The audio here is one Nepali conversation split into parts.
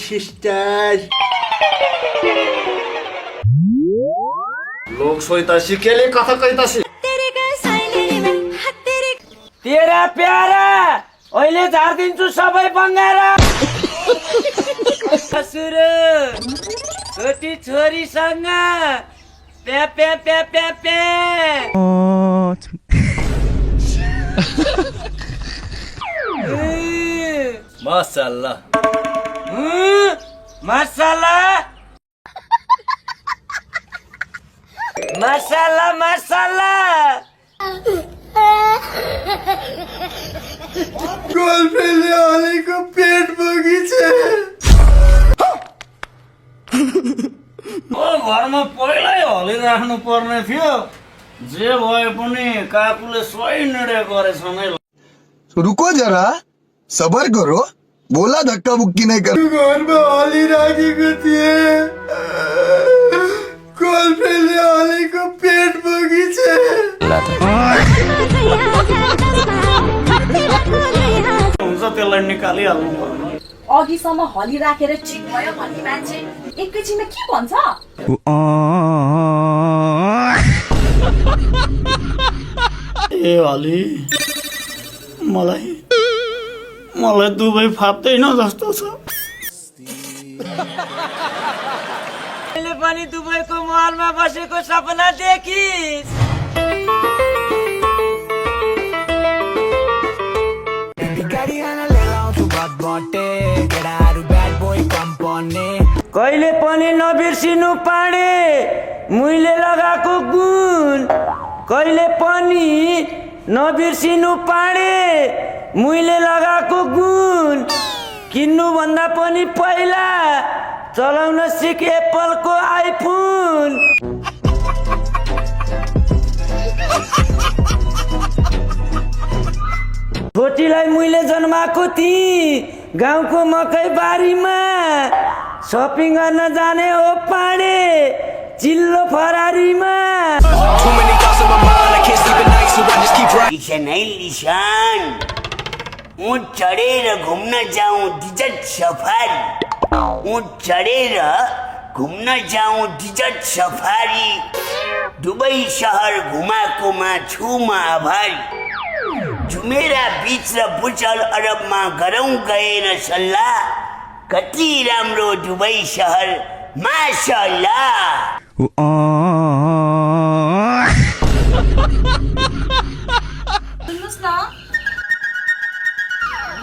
সিস্টার। লোক সইতাছি কেলে কথা কইতাছি। तेरा प्यारा ओइले झार दिन्छु सबै बङ्गार ससुर छोटी छोरीसँग प्या प्या प्या प्या प्या माशाल्लाह मसाला मसाला मसाला गर्लफ्रेन्डले हालेको पेट बगिছে। घरमा पहिल्यै हलिराख्नु पर्ने थियो। जे भए पनि काकुले सही निर्णय गरेछ नै। रुको जरा सबर करो बोला धक्का बुक्की नहीं कर। घरमा हलिराखेको थिए गर्लफ्रेन्डले हालेको पेट बगिছে। हुन्छ त्यसलाई निकालिहाल्नु पर्ने। अघिसम्म हली राखेर ठिक भयो भन्ने मान्छे एकैछिनमा के भन्छ? ए हली मलाई दुबई फाप्दैन जस्तो छ। मैले पनि दुबईको महलमा बसेको सपना देखिस्। कहिले पनि नबिर्सिनु पाडे मुइले लगाएको गुण। कहिले पनि नबिर्सिनु पाडे मुइले लगाएको गुण। किन्नु भन्दा पनि पहिला चलाउन सिक एप्पलको आइफोन। छोटीलाई मुइले जन्माएको थिएँ गाउँको मकै बारीमा। शपिङ गर्न जाने हो पाडे चिल्लो फरारीमा। किशन है निशान ऊँट चढ़ेर घूमन जाऊं डिजर्ट सफारी। ऊँट चढ़ेर घूमन जाऊं डिजर्ट सफारी। दुबई शहर घुमाकोमा छु म आभारी। जुमेरा बीच र बुर्ज अरबमा गरौँ गएर सल्लाह। कति राम्रो दुबई शहर माशाअल्लाह। सुन्नुस् न,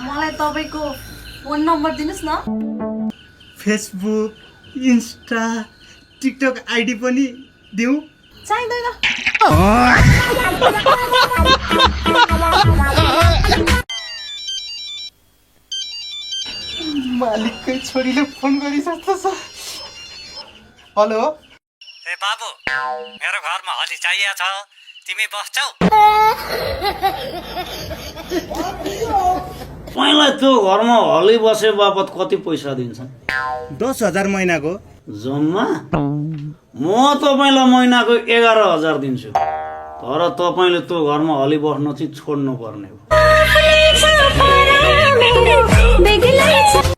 मलाई तपाईको फोन नम्बर दिनुस् न। फेसबुक इन्स्टा टिकटक आइडी पनि दिउँ? चाहिँदैन। मालिककै छोरीले फोन गरि जस्तो छ। हेलो ए बाबु मेरो घरमा हली चाहिएको छ तिमी बस्छौ? पहिला त्यो घरमा हली बसे बापत कति पैसा दिन्छन्? 10,000 महिनाको। जम्मा म तपाईँलाई महिनाको 11,000 दिन्छु। तर तपाईँले त्यो घरमा हली बस्न चाहिँ छोड्नु पर्ने हो।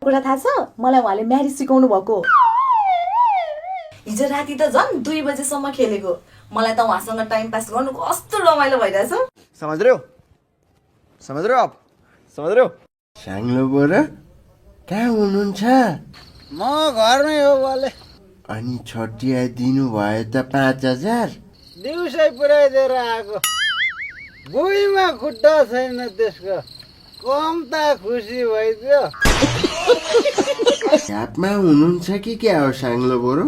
कुरा थाहा छ मलाई उहाँले म्यारी सिकाउनु भएको। हिजो राति त झन् 2 बजेसम्म खेलेको। मलाई त उहाँसँग टाइम पास गर्नु कस्तो रमाइलो भइरहेछ। समझ रहे हो आप समझ रहे हो। साङ्लो बोरा कहाँ हुनुहुन्छ? म घरमै हो वाले। अनि छटियाइदिनु भयो त 5,000। दिउँसै पुऱ्याइदिएर आएको। बुइमा खुट्टा छैन त्यसको। कम त खुसी भइदियो। झ्यापमा हुनुहुन्छ कि क्या हो साङ्लो बोरो?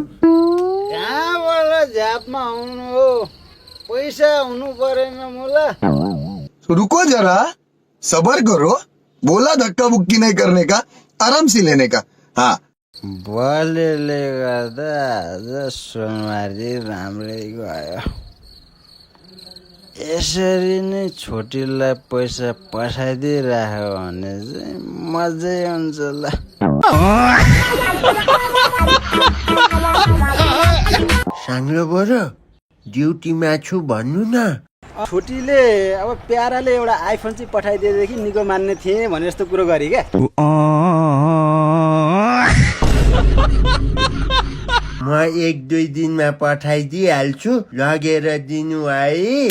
कहाँबाट झ्यापमा हुनु हो? पैसा हुनु परेन मुला। रुको जरा सबर करो बोला धक्का बुक्की नहीं करने का आराम से लेने का। हाँ बलेले गर्दा आज सोमबारी राम्रै गयो। यसरी नै छोटीलाई पैसा पठाइदिइराख्यो भने चाहिँ मजै हुन्छ ल। साङ्लो बोरो ड्युटीमा छु भन्नु न। छोटीले अब प्याराले एउटा आइफोन चाहिँ पठाइदिएदेखि निको मान्ने थिएँ भने जस्तो कुरो गरे क्या। म 1-2 दिनमा पठाइदिइहाल्छु लगेर दिनु है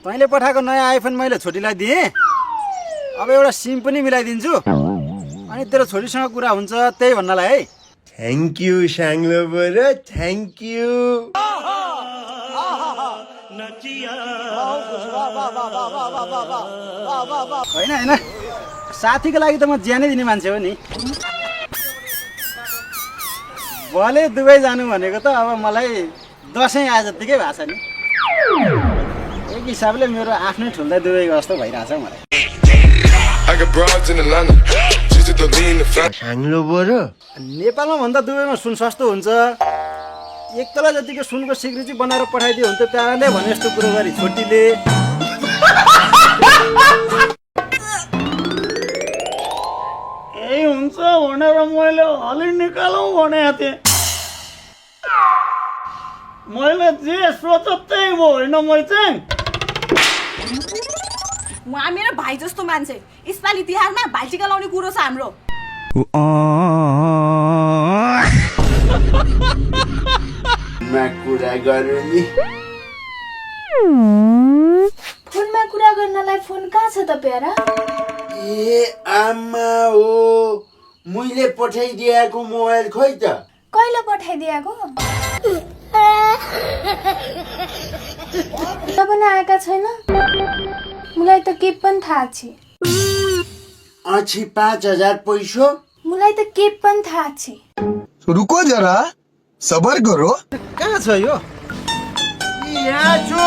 तैँले पठाएको नयाँ आइफोन मैले छोटीलाई दिएँ अब एउटा सिम पनि मिलाइदिन्छु अनि तेरो छोरीसँग कुरा हुन्छ त्यही भन्नलाई है थ्याङ्क यू साङ्लो बरु थ्याङ्क यू होइन होइन साथीको लागि त म ज्यानै दिने मान्छे हो नि भले दुबई जानु भनेको त अब मलाई दसैँ आए जत्तिकै भएको छ नि एक हिसाबले मेरो आफ्नै ठुल्दै दुबई जस्तो भइरहेछ मलाई साङ्लो बरु नेपालमा भन्दा दुबईमा सुन सस्तो हुन्छ एक तला जतिको सुनको सिक्री बनाएर पठाइदियो हुन्थ्यो प्याराले भने जस्तो कुरो गरी छोटीले यही हुन्छ भनेर मैले अलि निकालौँ भनेको थिएँ मैले जे सोच त्यही भयो होइन मैले चाहिँ उहाँ मेरो भाइ जस्तो मान्छे यसपालि तिहारमा भाइटिका लाउने कुरो छ हाम्रो कुरा गरौँ नि फोनमा कुरा गर्नलाई फोन कहाँ छ त प्यारा ए आमा हो मैले पठाइदिएको मोबाइल खोइ त कहिले पठाइदिएको पनि आएका छैन मलाई त के पनि थाहा छ अछि 5000 पैसो मलाई त के पनि थाहा छ रुको जरा सबर करो कहाँ छ यो यहाँ छु